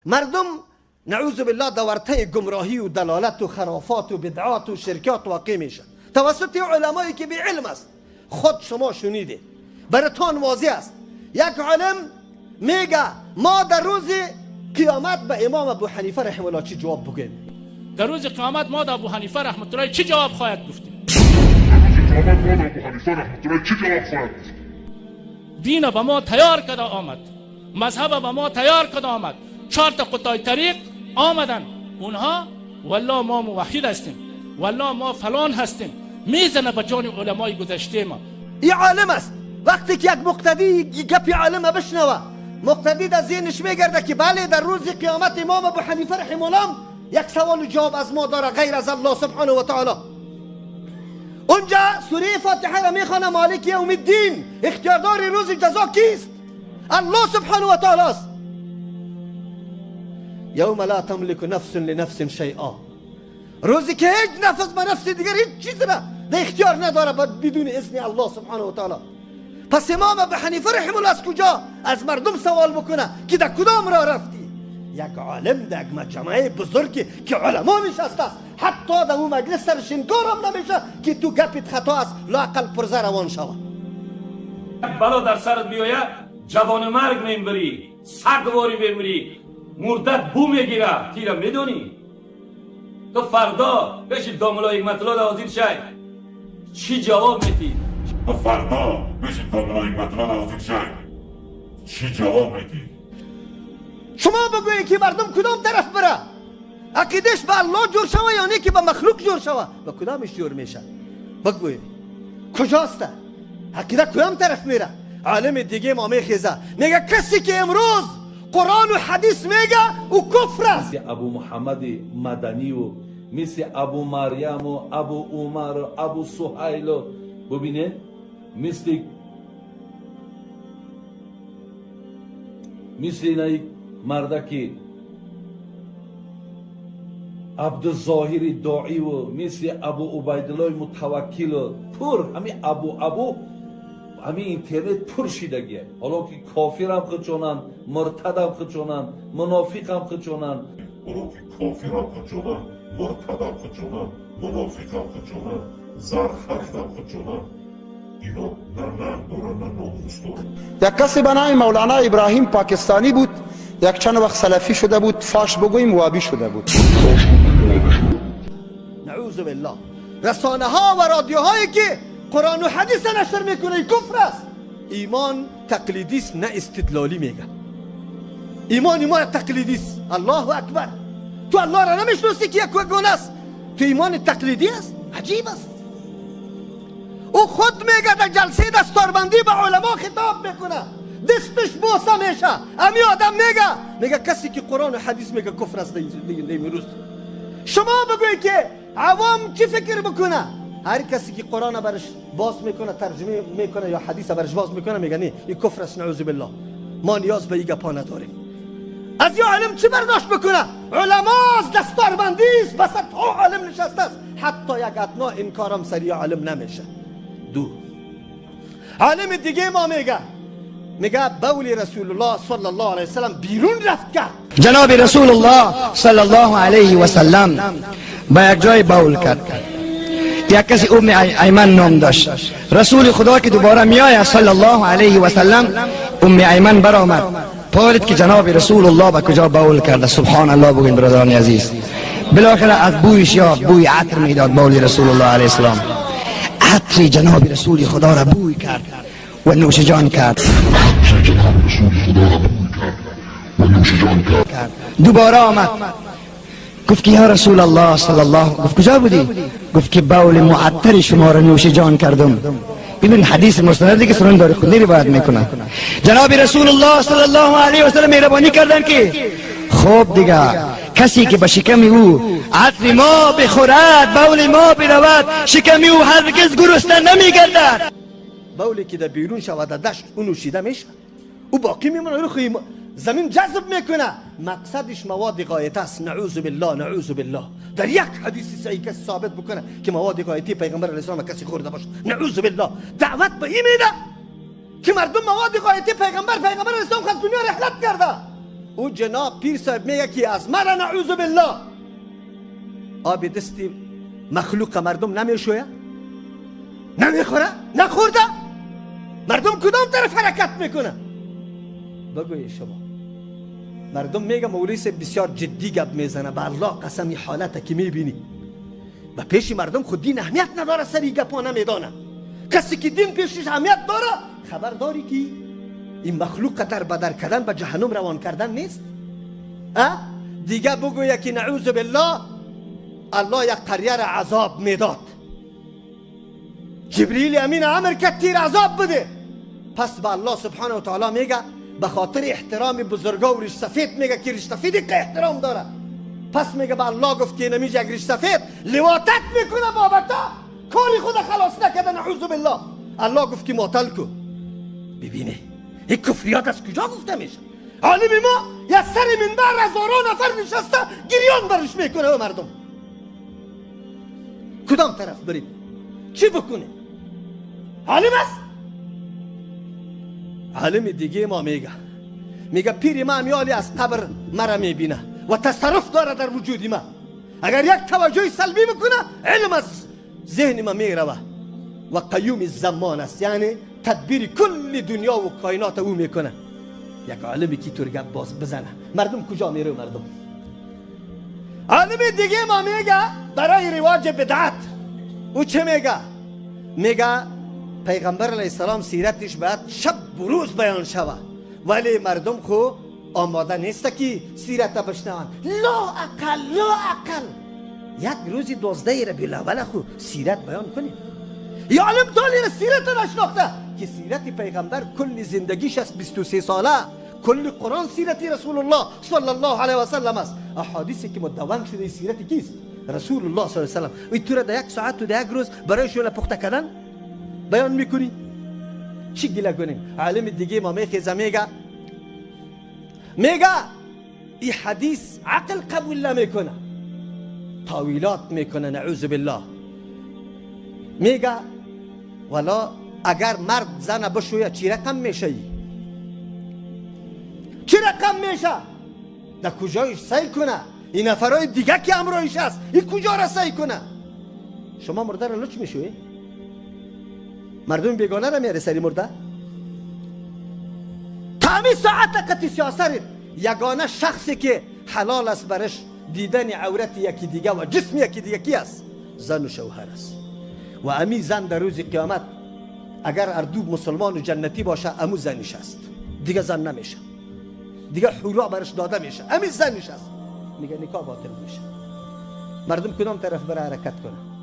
مردم نعوذ بالله در ورطه گمراهی و دلالت و خرافات و بدعات و شرکات واقع میشه توسط علمایی که بی علم است. خود شما شنیده، براتان واضح است. یک عالم میگه ما در روز قیامت به امام ابو حنیفه رحمه الله چی جواب بگیم؟ در روز قیامت ما در ابو حنیفه رحمت الله چی جواب خواهد گفتیم؟ دین به ما تیار کرده آمد، مذهب به ما تیار کرده آمد، 4 تا قطاع طریق آمدن، اونها والله ما موحد هستیم، والله ما فلان هستیم، میزنه به جان علمای گذشته ما. این عالم است. وقتی که یک مقتدی گپی عالم بشنوه، مقتدی در ذهنش میگرده که بله در روز قیامت امام ابو حنیفه رحمه الله یک سوال و جواب از ما داره غیر از الله سبحانه و تعالی. اونجا سوره فاتحه را میخوانه، مالک یوم الدین، اختیاردار روز جزا کیست؟ الله سبحانه و تعالی است. یوم لا تملک نفس لنفس شیئا، روزی که هیچ نفس به نفس دیگر هیچ چیز را در اختیار نداره بدون اذن الله سبحانه و تعالی. پس امام ابو حنیفه رحمه الله از کجا از مردم سوال بکنه که در کدام راه رفتی؟ یک عالم در یک مجمع بزرگی که علما نشسته است، حتی در اون مجلس سرش انکار هم نمیشه که تو گپت خطا است، لااقل پرزه روان شوه. بلا در سرت بیاید جوان مرگ میبری، سگواری میبری، مردت بو میگیره، تیره میدونی. تو فردا بشی داملا حکمت الله حاضر شی چی جواب میدی؟ تو فردا بشی داملا حکمت الله حاضر شی چی جواب میدی؟ شما بگویی که مردم کدام طرف بره؟ عقیدش به الله جور شوه یا نه که به مخلوق جور شوه؟ به کدامش جور میشه؟ بگویی کجاست؟ عقیده کدام طرف میره؟ عالم دیگه ما میخیزه میگه کسی که امروز قرآن و حدیث میگه او کفر است. مثل ابو محمد مدنی و مثل ابو مریم و ابو عمر و ابو سهیل و ببینید، مثل اینا مردکی عبدالظاهر داعی و مثل ابو عبیدالله متوکل و پر همین ابو همین اینترنت پر شیدگیه. حالا که کافر هم خودشونن، مرتد هم خودشونن، منافق هم خودشونن. حالا که کافر هم خودشونن، مرتد هم خودشونن، منافق هم خودشونن، زرخرید هم خودشونن. اینا نه ننگ دارن نه ناموس دارن. یک کسی به نام مولانا ابراهیم پاکستانی بود، یک چند وقت سلفی شده بود، فاش بگوییم وابی شده بود. نعوذ بالله. رسانه ها و رادیوهایی که قرآن و حدیث نشر میکنه کفر است. ایمان تقلیدی است نه استدلالی. میگه ایمان تقلیدی است. الله اکبر. تو الله را نمیشناسی که یک گونه است، تو ایمان تقلیدی است. عجیب است. او خود میگه در جلسه دستاربندی به علما خطاب میکنه، دستش بوسه میشه. امی آدم میگه کسی که قرآن و حدیث میگه کفر است. امروز شما بگویی که عوام چی فکر بکنه؟ هر کسی که قرآن برش باز میکنه، ترجمه میکنه یا حدیث برش باز میکنه، میگه نه این کفر است، نعوذ بالله. ما نیاز به این گپا نداریم. از یه عالم چی برداشت بکنه؟ علما از دستاربندی است، بس ها عالم نشسته است، حتی یک ادنا انکارم سریع عالم نمیشه. دو عالم دیگه ما میگه بول رسول الله صلی الله علیه وسلم بیرون رفت کرد. جناب رسول الله صلی الله علیه و سلم به یک جای بول کرد. یک کسی ام ایمن نام داشت. رسول خدا که دوباره میآید صلی الله علیه و سلم، ام ایمن برآمد، پارید که جناب رسول الله به کجا بول کرده. سبحان الله بگوین برادران عزیز. بالاخره از بویش یا بوی عطر میداد بول رسول الله علیه السلام. عطر جناب رسول خدا را بوی کرد و نوش جان کرد. دوباره آمد گفت که یا رسول الله صلی الله، گفت کجا بودی؟ گفت که بول معطر شما را نوش جان کردم. ببین حدیث مستندی که سنن دارقطنی روایت میکنه. جناب رسول الله صلی الله علیه و سلم مهربانی کردن که خب دیگه کسی که به شکم او عطر ما بخورد، بول ما برود، شکم او هرگز گرسنه نمیگردد. بولی که در بیرون شود در دشت او نوشیده میشه، او باقی میمونه، رو زمین جذب میکنه. مقصدش مواد غایطه است. نعوذ بالله، نعوذ بالله. در یک حدیث صحیح کسی ثابت بکنه که مواد غایطه پیغمبر علیه السلام کسی خورده باشه، نعوذ بالله. دعوت به این میده که مردم مواد غایطه پیغمبر علیه السلام از دنیا رحلت کرده. او جناب پیر صاحب میگه که از مرا نعوذ بالله آب دستی مخلوق مردم نمیشویه، نمیخوره، نخورده. مردم کدام طرف حرکت میکنه؟ بگوی شما. مردم میگه مولوی صاحب بسیار جدی گپ میزنه، به الله قسم این حالت که میبینی و پیش مردم خود دین اهمیت نداره، سری گپا نمیدانه. کسی که دین پیشش اهمیت داره خبر داری که این مخلوق در بدر کردن به جهنم روان کردن نیست. دیگه بگویه که نعوذ بالله الله یک قریه را عذاب میداد، جبریل امین امر کرد تیر عذاب بده. پس به الله سبحانه و تعالی میگه به خاطر احترام بزرگا و ریش سفید، میگه که ریش سفید که احترام داره. پس میگه به الله گفت که نمیشه یک ریش سفید لواطت میکنه بابتا کاری خود خلاص نکرده نعوذ بالله. الله گفت که معطل کو. ببینه این کفریات از کجا گفته میشه؟ عالم ما یا سر منبر هزاران نفر نشسته گریان برش میکنه و مردم کدام طرف بریم؟ چی بکنه؟ عالم است. عالم دیگه ما میگه، میگه پیر ما میالی از قبر مرا میبینه و تصرف داره در وجود ما، اگر یک توجه سلبی بکنه علم از ذهن ما میروه و قیوم زمان است، یعنی تدبیر کل دنیا و کائنات او میکنه. یک عالمی که طور گپ باز بزنه مردم کجا میره؟ مردم عالم دیگه ما میگه برای رواج بدعت او چه میگه؟ میگه پیغمبر علیه السلام سیرتش باید شب و روز بیان شوه، ولی مردم خو آماده نیست که سیرت بشنون. لا اقل لا اقل یک روز 12 ربیع الاول خو سیرت بیان کنیم. یا عالم دالی سیرت نشناخته که سیرت پیغمبر کل زندگیش است 23 ساله، کل قرآن سیرت رسول الله صلی الله علیه و سلم است. احادیثی که مدون شده سیرت کیست؟ رسول الله صلی الله علیه و سلم. و تو را در یک ساعت و در یک روز برای شوله پخته کردن بیان میکنی؟ چی گله کنیم؟ عالم دیگه ما میخیزه میگه، میگه این حدیث عقل قبول نمیکنه، تاویلات میکنه نعوذ بالله. میگه والا اگر مرد زن بشویه چی رقم میشه؟ چی رقم میشه؟ در کجایش سعی کنه؟ این نفرای دیگه که امرایش است این کجا را سعی کنه؟ شما مرده را لچ میشوی؟ مردم بیگانه را میاره سری مرده؟ تا همین ساعت قطی سیاست یگانه شخصی که حلال است برش دیدن عورت یکی دیگه و جسم یکی دیگه کی است؟ زن و شوهر است. و امی زن در روز قیامت اگر اردو مسلمان و جنتی باشه امو زنش است، دیگه زن نمیشه، دیگه حورا برش داده میشه، امی زنش است. میگه نکاح باطل میشه. مردم کدام طرف بره حرکت کنه؟